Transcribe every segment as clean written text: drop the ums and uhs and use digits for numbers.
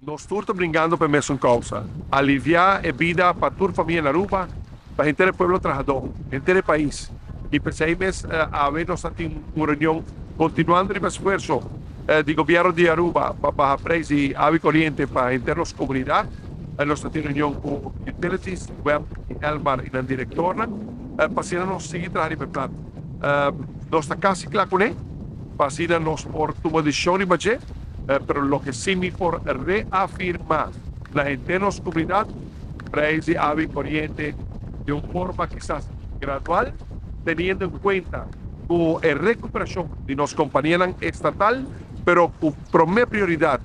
Nos tur ta bringando pa e mesun causa, alivia e bida pa tur famia na Aruba, pa henter e pueblo trahador, henter e pais. Y p'esey mes awe nos ta tin un reunion continuando riba esfuerso di gobierno di Aruba pa baha prijs di awa y coriente pa henter nos comunidad. Nos ta tin reunion cu Utilities, web y Elmar y nan directornan pa asina nos sigui traha riba e plan. Nos ta casi cla cune pa asina nos por tuma decision riba dje, pero loke si mi por reafirma na henter nos comunidad, prijs di awa y coriente di un forma kisas gradual, teniendo en cuenta cu e recuperacion di nos companianan estatal, pero cu prome prioridad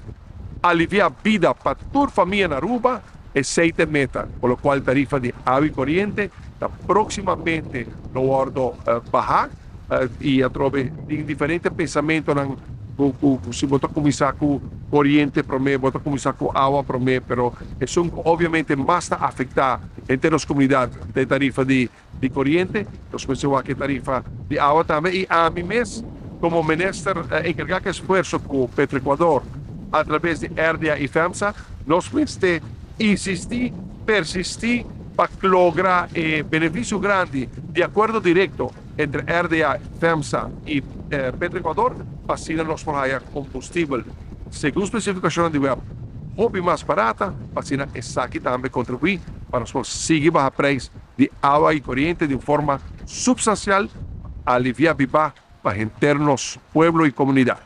alivia bida pa tur famia na Aruba, esey ta e meta, por lo cual tarifa di awa y coriente ta proximamente lo wordo baha y atrobe tin diferente pensamentonan cu si bo ta cuminsa cu coriente prome, bo ta cuminsa cu awa prome, pero esun cu obviamente mas ta afecta henter nos comunidad ta e tarifa di coriente. Nos mester wak e tarifa di awa tambe y ami mes como minister encarga cu esfuerzo cu Petroecuador a traves di RDA y FEMSA, nos mester insisti, persisti pa logra e beneficio grandi di acuerdo directo entre RDA, FEMSA y Petroecuador pa asina nos por haya combustibel segun specificacionnan di web hopi mas barata pa asina esaki tambe contribui pa nos por sigui baha prijs di awa y coriente di un forma substancial, alivia biba pa henter nos pueblo y comunidad.